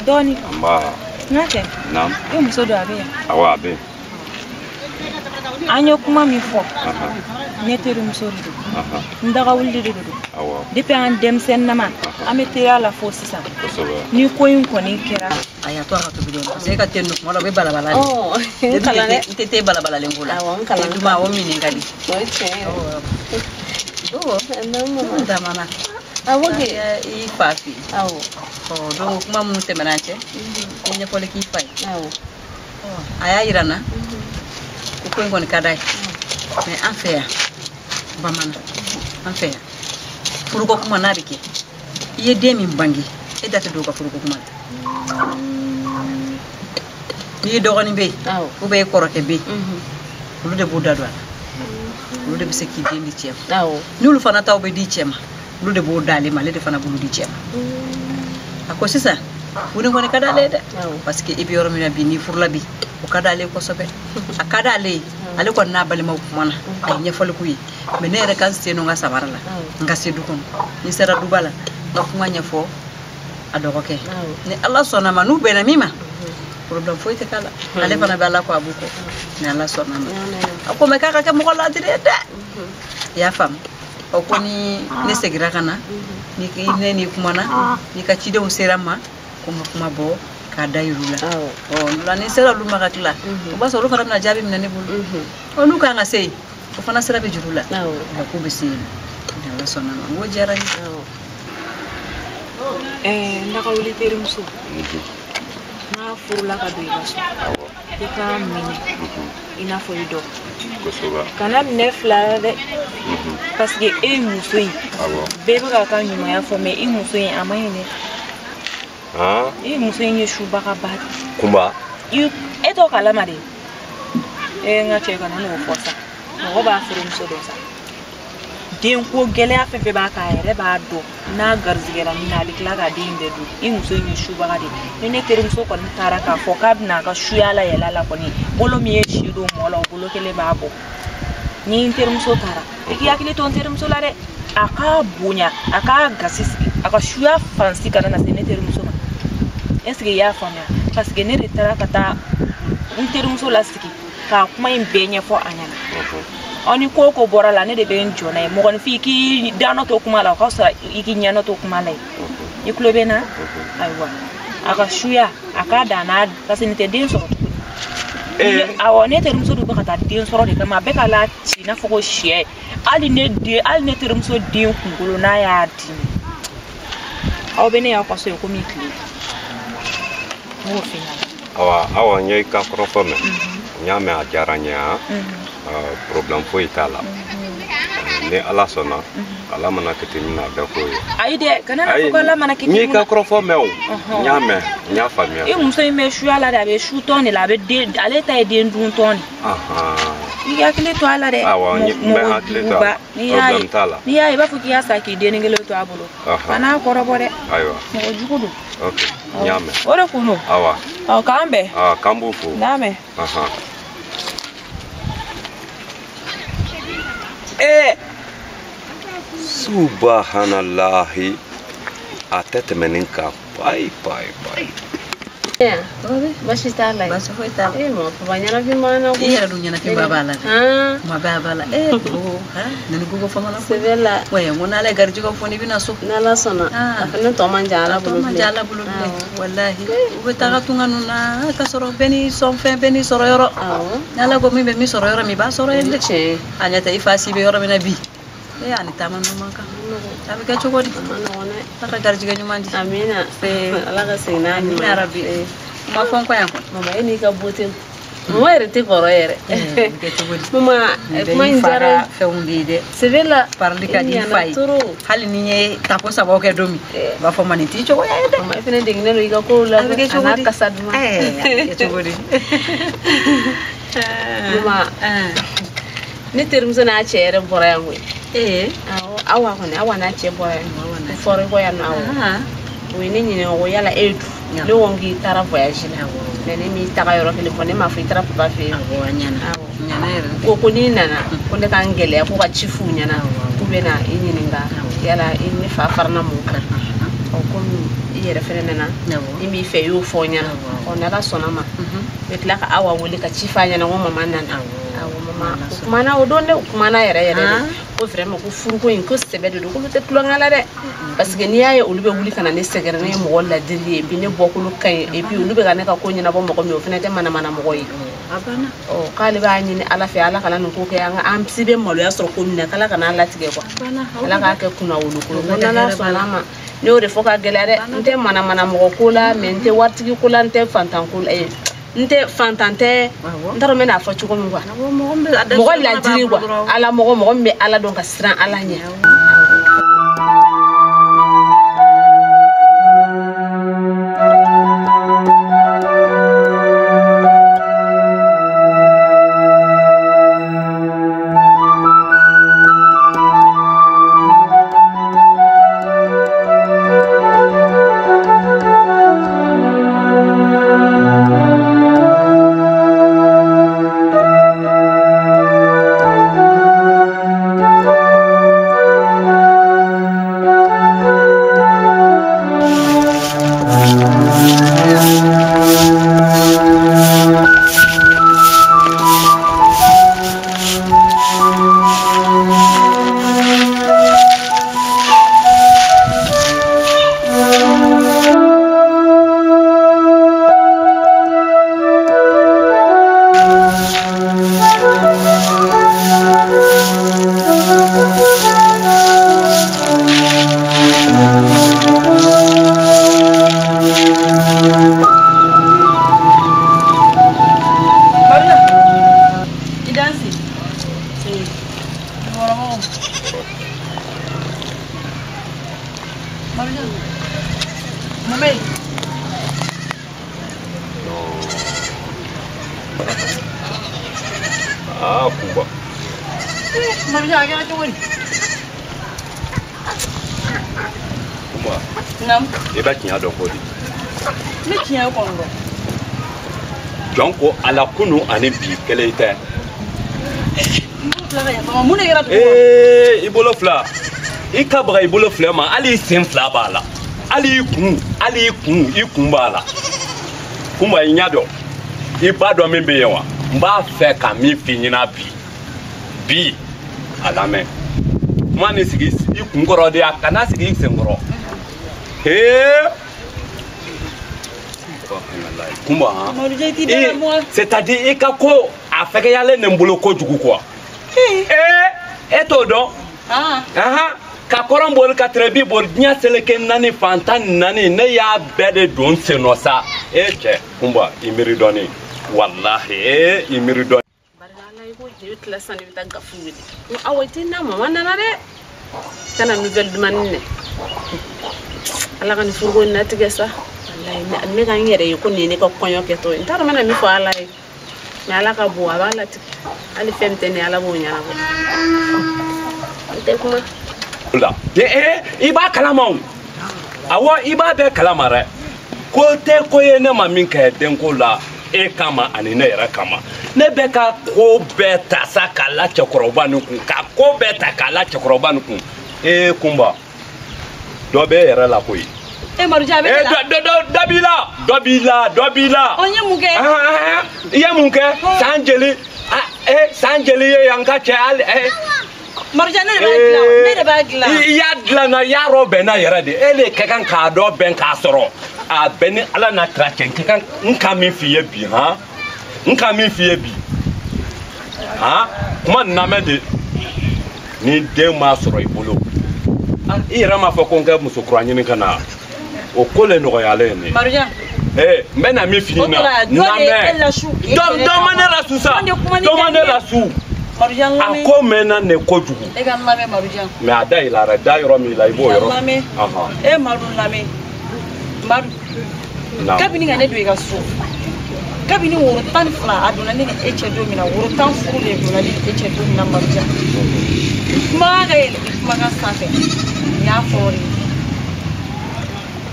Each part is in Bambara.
Dɔɔni. N ka cɛ. Naamu. I muso don a bɛ yan. Awɔ a bɛ yen. An ye kuma min fɔ. Ne terimuso de don. N dagawuli de don. Awɔ. Depuis an denmisɛnninama an bɛ teriya la fo sisan. Kosɛbɛ. Ni ko in kɔni kɛra. Ayi a to a ka tobi dɔɔni parce que e ka te ninnu kuma dɔ la o bɛ balabala de. Ɔ n kalan dɛ. N tɛ te balabalalen ko la. Awɔ n kalan. Te duman o min ka di. O ye tiɲɛ yɛrɛ. Awɔ. Naamu. Damana. Awɔ kɛ. I fa fɛ yen. Awɔ. Ɔ donc kuma minnu tɛmɛna an cɛ. N ye ɲɛfɔli k'i fa ye. Awɔ. A y'a yira n na. Ko ko in kɔni ka d'a ye. Mais an fɛ yan bamanan an fɛ yan furuko kuma n'a bɛ kɛ i ye den min bange e da tɛ don o ka furuko kuma la. N'i dɔgɔnin bɛ yen ou bien i kɔrɔkɛ bɛ yen olu de b'u da don a la olu de bɛ se k'i den di cɛ ma. N'olu fana taw bɛ di cɛ ma olu de b'o d'ale ma ale de fana b'olu di cɛ ma. A ko sisan furu kɔni ka d'ale ye dɛ parce que i bɛ yɔrɔ min na bi n'i furula bi o ka d'ale ye kosɛbɛ a ka d'ale ye ale kɔni n'a balimaw kumana a ye ɲɛfɔli k'u ye mais ne yɛrɛ ka n sen don n ka sabara la n ka se du kɔnɔ ni sera duba la n ka kuma ɲɛfɔ a dɔgɔkɛ ni Ala sɔnna ma n'u bɛnna min ma problème foyi tɛ k'a la ale fana bɛ Ala kɔ a b'u kɔ ni Ala sɔnna ma a ko mais k'a ka kɛ mɔgɔ ladiri ye dɛ i y'a faamu ɔ ko ni ne seginna ka na ni ne n'i kumana n'i ka cidenw sera n ma ko n ka kuma bɔ k'a da yir'u la ɔ la ni sera olu ma ka tila o b'a sɔrɔ olu fana bɛna jaabi minɛ ne bolo ɔ n'u kan ka se yen o fana sira bɛ juru la nka k'u bɛ se yen ni Ala sɔnna ma n ko diyara n ye. N dagawuli terimuso n'a furula ka don i ka so i k'a minɛ i n'a fɔ i dɔ kana minɛ fila la dɛ parce que e muso in bɛɛ bɛ k'a ka ɲumanya fɔ mais i muso in a man ɲi dɛ. I muso in ye subagaba de. Kunba. E t'o kalama de. N ka cɛ kana n'o fɔ sa mɔgɔ b'a furumuso dɔn sa denko gɛlɛya fɛn fɛn b'a kan a yɛrɛ b'a dɔn n'a garizigɛra min na a bɛ tila ka den bɛɛ dun i muso in ye subaga de ni ne terimuso kɔni taara k'a fɔ k'a bɛna a ka suya la yɛlɛ a la kɔni bolo min ye si don mɔɔ la o bolo kelen b'a bɔ ni n terimuso taara i k'i hakili to n terimuso la dɛ a k'a bonya a k'a gasi sigi a ka suya fansi kana na se ne terimuso ma est ce que i y'a faamuya parce que ne de taara ka taa n terimuso lasigi k'a kuma in bɛɛ ɲɛfɔ a ɲɛna ɔ ni ko o ko bɔra la ne de bɛ n jɔ n'a ye mɔgɔninfin i k'i danɔ to kuma la o ka fisa i k'i ɲɛnɔ to kuma la ye i tulo bɛ n na ayiwa a ka suya a k'a dan n'a parce que nin tɛ den sɔrɔ tuguni awɔ ne terimuso dun bɛ ka taa den sɔrɔ de kama a bɛ ka la ci i n'a fɔ ko sɛ hali ne terimuso den kunkolo n'a y'a dimi aw bɛ ne y'aw ka so ye komi tile n b'o f'i ɲɛna. Awa awa n ye i ka kɔrɔfɔ mɛn n y'a mɛn a diyara n ye han problème foyi t'a la ni Ala sɔnna Ala mana kɛ ten min na a bɛɛ k'o ye. Ayi dɛ kana na fɔ ko Ala mana kɛ ten n y'i ka kɔrɔfɔ mɛn o n y'a mɛn n y'a faamuya. I muso in bɛ suya la dɛ a bɛ su tɔn de la a bɛ den ale ta ye den dun tɔn de. I k'i hakili to a la dɛ. Awɔ n bɛ hakili to a la problème t'a la. N'i y'a ye i b'a fɔ k'i y'a san k'i dennin kelen to a bolo. Kan'a kɔrɔbɔ dɛ. Ayiwa. Mɔgɔ jugu don. Ok n y'a mɛn. O de kun don. Awa. Ɔ k'an bɛn. K'an b'u fo. N'a mɛn. Subahanallahi a tɛ tɛmɛ nin kan payi payi payi. Baasi t'a la. Baasi foyi t'a la. Mama papa ɲɛnafin b'an na koyi. I yɛrɛ dun ɲɛnafin b'a la dɛ. Kuma bɛɛ a b'a la. Nani ko fama la. Sɛbɛ la. Wa n ko n'ala ye garijɛgɛ fɔ n'i bɛna so. N'ala sɔnna. A fana tɔ man jan Ala bolo bilen. A tɔ man jan Ala bolo bilen. Walahi u bɛ taga tunga ninnu na ka sɔrɔ bɛɛ n'i sɔn fɛn bɛɛ n'i sɔrɔ yɔrɔ. N'ala ko min bɛ min sɔrɔ yɔrɔ min i b'a sɔrɔ yen dɛ. Tiɲɛ. A ɲɛ tɛ i fa si bɛ yɔrɔ min na bi. Ani taama ninnu man kan. A bɛ kɛ cogo di? A ma nɔgɔn dɛ. Ala ka garijɛgɛ ɲuman di. Amiina. Ala ka segin n'a ɲuman ye. Amina rabi. Kuma fɔ n kɔ yan kɔni. Mama e n'i ka beauté. Mama yɛrɛ tɛ kɔrɔ yɛrɛ. A bɛ kɛ cogo di? Mama kuma in diyara n ye. Fɛnw de ye dɛ. Sɛbɛ la. Parili ka di i fa ye. Hali ni n ye tako sabaw kɛ don min. U b'a fɔ ma nin t'i cogoya ye dɛ. Mama e fana degunnen don i ka kow la. A bɛ kɛ cogo di? A n'a kasa duman. A bɛ kɛ cogo di? Mama ne terimuso n'a cɛ yɛrɛ bɔra yan koyi. Awɔ Awa kɔni Awa n'a cɛ bɔra yan. U fɔra i kɔ yan nɔ awɔ. O ye ne ɲininka ko yala e dun? Ne ko k'i taara voyage la. Mais ne m'i taga yɔrɔ kelen fɔ ne m'a fɔ i taara papa fɛ yen. Awɔ a ɲɛna. Awɔ. Ɲɛna yɛrɛ. Ko n'i nana ko ne ka n gɛlɛya ko ka ci f'u ɲɛna k'u bɛ na i ɲininka yala i ni fa farana mun kan. Ɔ komi i yɛrɛ fɛnɛ nana. I m'i fɛ i y'o fɔ n ɲɛna. Ɔ n'Ala sɔnna ma. N bɛ tila ka Awa wele ka ci f'a ɲɛna ko mama nana. Awɔ mama o kumana o don dɛ o kumana yɛrɛ yɛrɛ de. Ko vraiment ko furuko in ko sɛbɛ de don k'olu tɛ tulonkɛ la dɛ. Parce que n'i y'a ye olu bɛ wuli ka na ne sɛgɛrɛ ne ye mɔgɔ ladiri ye et puis ne bɔkolo ka ɲi et puis olu bɛ ka ne ka ko ɲɛnabɔ mɔgɔ min o fana tɛ manamana mɔgɔ ye. Ɔ k'ale b'a ɲini Ala fɛ Ala kana nin ko kɛ an ka an si bɛ maloya sɔrɔ ko min na k'Ala kana latigɛ quoi. Ala k'a kɛ kunnawolo ko ye. Ko n'Ala sɔnna a ma ne y'o de fɔ ka gɛlɛya dɛ n tɛ manamana mɔgɔ ko la mais n tɛ waritigi ko la n tɛ fantan ko la. N tɛ fantan tɛ n t'a dɔn n bɛna fɔ cogo min quoi. Mɔgɔ ladiri quoi Ala mɔgɔ mɔgɔ min bɛ Ala dɔn ka siran Ala ɲɛ. Ah, Kumba. Kumba. Naam. I bɛ tiɲɛ dɔn ko di? Ne tiɲɛ kɔni dɔn. Jɔn ko ala kunu ani bi kelen tɛ. Mun de kɛra dugu kɔnɔ? I bolo fila. I ka baga i bolo fila ma hali i sen fila b'a la. Hali i kun, hali i kun, i kun b'a la. Kumba i ɲɛ dɔn. I b'a dɔn min bɛ yen wa? N b'a fɛ ka min f'i ɲɛna bi. Bi a lamɛn. Kuma nin sigi i kun kɔrɔ de a kana sigi i sen kɔrɔ. Hee. Kumba han. C'est-à-dire i ka ko a fɛgɛyalen nin bolo kojugu quoi. E t'o dɔn. Ka kɔrɔn boli ka tɛrɛbi boli diɲɛ seleke naani fan 14 ne y'a bɛɛ de don sen nɔ sa. E cɛ Kumba i miiri dɔɔnin. Wallahi i miiri dɔɔnin. Barika Ala ye ko i bɛ tila sisan i bɛ taa gafu wele. Ko awɔ i tɛ na mama nana dɛ. Kana nouvelle dumani nɛ. Ala ka nin furuko in latigɛ sa. Wallahi ne ka n yɛrɛ ye ko nin ye ne ka kɔɲɔ kɛtɔ ye. N t'a dɔn n bɛna min fɔ Ala ye. Mais Ala ka bon a b'a latigɛ. Hali fɛn min tɛ nin ye Ala b'o ɲɛnabɔ. N tɛ kuma. La. I b'a kalama o. Awɔ i b'a bɛɛ kalama dɛ. Ko tɛ ko ye ne ma min kɛ denko la e kama ani ne yɛrɛ kama. Ne bɛ ka ko bɛɛ ta sa k'a la cɛkɔrɔba nin kun ka ko bɛɛ ta k'a la cɛkɔrɔba nin kun. Ee Kunba dɔ bɛ e yɛrɛ la koyi. E Marujan a bɛ ne la. Dɔ b'i la dɔ b'i la dɔ b'i la. Ɔ n ye mun kɛ. I ye mun kɛ san jeli san jeli ye yan ka cɛ hali. Marujan ne de b'a dilan ne de b'a dilan. I y'a dilan na i y'a rɔ bɛn n'a yɛrɛ de e de ka kan k'a dɔn bɛn k'a sɔrɔ a bɛn ni Ala n'a kira cɛ n ka kan n ka min f'i ye bi han n ka min f'i ye bi han kuma nin lamɛn de ni den m'a sɔrɔ i bolo i yɛrɛ m'a fɔ ko n ka muso kura ɲini ka na o ko le nɔgɔyalen ye nin ye. Marujan. N bɛ na min f'i ɲɛna lamɛn dɔ ma ne lasu sa dɔ ma ne lasu. Marujan lamɛn. A ko mɛnna ne kojugu. E ka n lamɛn Marujan. Mais a da i la dɛ da yɔrɔ min la i b'o yɔrɔ. Lamɛn. E Madu lamɛn. Madu. Kabini ka ne don i ka so. Kabini woro 12 a donna ne ni e cɛ don min na woro 10 furu de donna ne ni e cɛ don min na Marujan. Kuma ka yɛlɛ kumakan sanfɛ. N y'a fɔ de.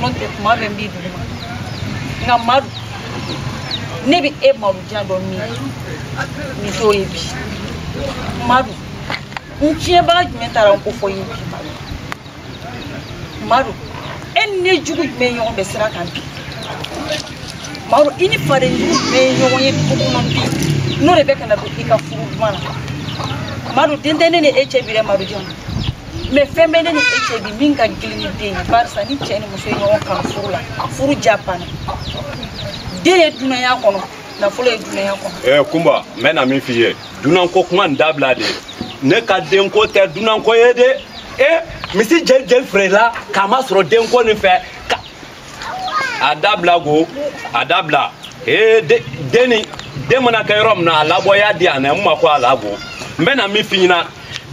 N'o tɛ kuma bɛɛ n b'i duguma. Nka Madu ne bɛ e Marujan dɔn min nin t'o ye bi. Madu n tiɲɛbaga jumɛn taara n ko fɔ i ye bi Madu. Madu e ni ne jugu jumɛn ye ɲɔgɔn bɛn sira kan bi. Madu i ni faden jugu jumɛn ye ɲɔgɔn ye dugu kɔnɔ bi n'o de bɛ ka na don i ka furu duman na. Madu den tɛ ne ni e cɛ bi dɛ Marujan. Mais fɛn bɛ ne ni e cɛ bi min ka girin ni den ye barisa ni cɛ ni muso ye ɲɔgɔn kanu furu la furu ja banna. Den ye dunanya kɔnɔ nafolo ye dunanya kɔnɔ. Kunba n bɛ na min f'i ye dunanko kuma nin dabila de ne ka denko tɛ dunanko ye de misi jeli jeli feerela k'a ma sɔrɔ denko nin fɛ ka a dabila go a dabila den ni den mana kɛ yɔrɔ min na a labɔ y'a di yan dɛ n ma ko a la go n bɛ na min f'i ɲɛna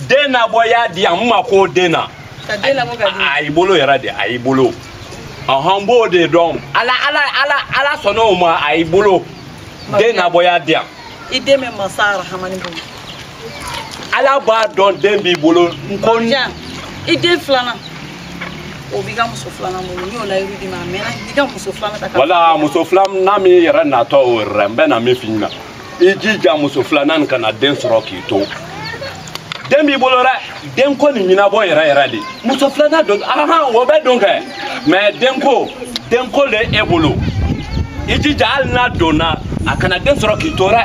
den nabɔ y'a di yan n ma ko den na. Ka den labɔ ka di. A y'i bolo yɛrɛ de a y'i bolo ɔhɔn n b'o de dɔn Ala Ala Ala Ala sɔnna o ma a y'i bolo den nabɔ y'a di yan. I den bɛ masa Arahamani bolo. Ala b'a dɔn den b'i bolo n ko. Marujan i den filanan o b'i ka muso filanan bolo n y'o layiru d'i ma a mɛnna i ka muso filanan ta. Wala muso filanan min yɛrɛ natɔ o yɛrɛ n bɛ na min f'i ɲɛna i jija muso filanan ka na den sɔrɔ k'i to. Den b'i bolo dɛ den ko nin ɲɛnabɔ yɛrɛ yɛrɛ de muso filanan don ahan o bɛ don kɛ mais denko denko le e bolo i jija hali n'a donna a kana den sɔrɔ k'i to dɛ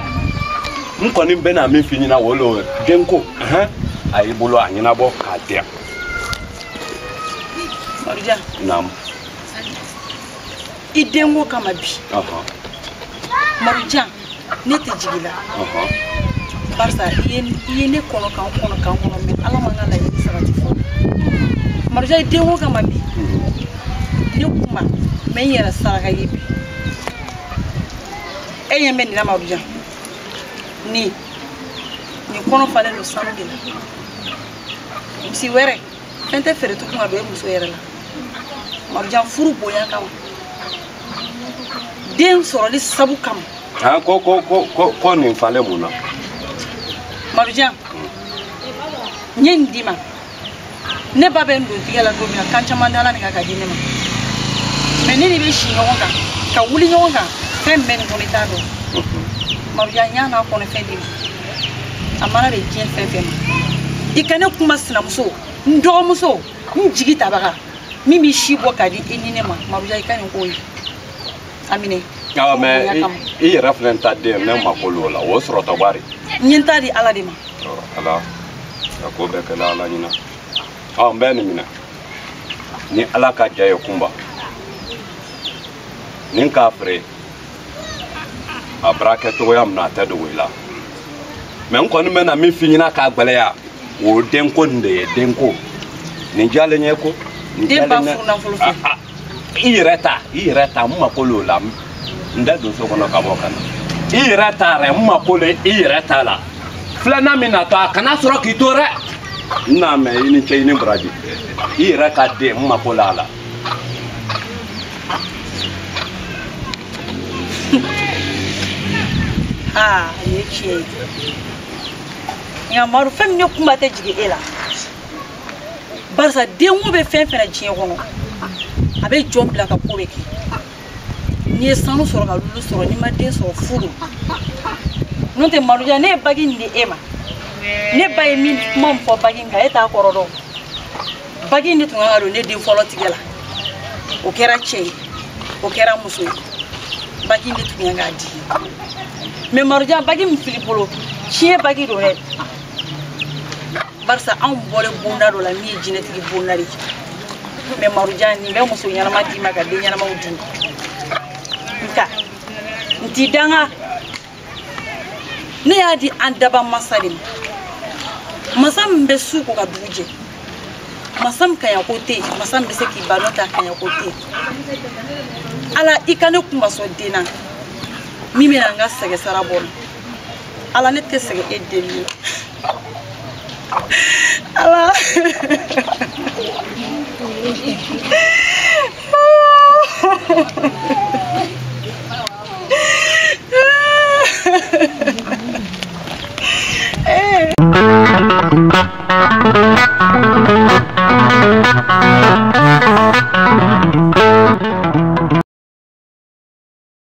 n kɔni bɛ na min f'i ɲɛna o le denko a y'i bolo a ɲɛnabɔ k'a di yan. Marujan. Naamu. I denko kama bi. Marujan ne tɛ jigin la. Barisa i ye ne kɔnɔ k'an kɔnɔ k'an kɔnɔ mais Ala ma n ka laɲini sabati fɔlɔ. Marujan i denko kama bi ne kuma n bɛ n yɛrɛ saraka ye bi. E ɲɛ bɛ nin na Marujan nin nin kɔnɔ falen don sanu de la misi wɛrɛ fɛn tɛ feere tugun ka don e muso yɛrɛ la. Marujan furu bonya kama den sɔrɔli sabu kama. Ko ko ko ko ko nin falen mun na. Marujan n ye nin d'i ma ne ba bɛ n don tigɛ la don min na kan caman da la nin kan ka di ne ma mais ne ni bɛ si ɲɔgɔn kan ka wuli ɲɔgɔn kan fɛn bɛɛ nin kɔnɔ i t'a dɔn. Marujan n y'a n'a kɔnɔ fɛn d'i ma a mana bɛ diɲɛ fɛn fɛn ma i ka ne kuma sinamuso n dɔgɔmuso n jigi tabaga min b'i si bɔ k'a di i ni ne ma Marujan i ka nin k'o ye a minɛ. Awɔ mais i yɛrɛ fana ta den ne mako l'o la o sɔrɔtɔ bari. N ye n ta di Ala de ma. Ala a ko bɛɛ kɛla Ala ɲɛna n bɛ nin minɛ ni Ala ka ja ye kunba ni k'a feere a bara kɛ cogoya min na a tɛ dogo i la mais n kɔni bɛ na min f'i ɲɛna k'a gɛlɛya o denko nin de ye denko nin jalen ye ko. Den ba furu nafolo fɛ. I yɛrɛ ta i yɛrɛ ta n mako l'o la n tɛ don so kɔnɔ ka bɔ ka na i yɛrɛ ta yɛrɛ n mako le i yɛrɛ ta la filanan min natɔ a kana sɔrɔ k'i to dɛ n n'a mɛn i ni ce i ni baraji i yɛrɛ ka den n mako l'a la. Aa nin ye tiɲɛ ye nka Madu fɛn min ne kunba tɛ jigin e la barisa denko bɛ fɛn fɛn na diɲɛ kɔnɔ a bɛ jɔn bila ka ko bɛɛ kɛ n'i ye sanu sɔrɔ ka lulu sɔrɔ n'i ma den sɔrɔ fu don n'o tɛ Marujan ne ye bagi nin di e ma ne ba ye min kuma min fɔ bagi in kan e t'a kɔrɔ dɔn bagi in de tun kan ka don ne den fɔlɔ tigɛ la O kɛra cɛ ye, o kɛra muso ye, baki in de tun kan k'a digi. Mais Marujan, baki min filɛ i bolo, tiɲɛ baki don dɛ. Barisa anw bɔlen bonda dɔ la min ye jinɛtigi bonda de ye. Mais Marujan, nin bɛ muso ɲɛnama d'i ma ka den ɲɛnamaw d'i ma. Nka n t'i danga. Ne y'a di an daba masa de ma. Masa min bɛ su ko ka dugu jɛ. Masa min kaɲako tɛ yen, masa min bɛ se k'i ba n'o tɛ a kaɲako tɛ yen. Ala i ka ne kunmasɔn den na min bɛna n ka sɛgɛn sara bɔ n na. Ala ne tɛ sɛgɛn e deli la. Ala.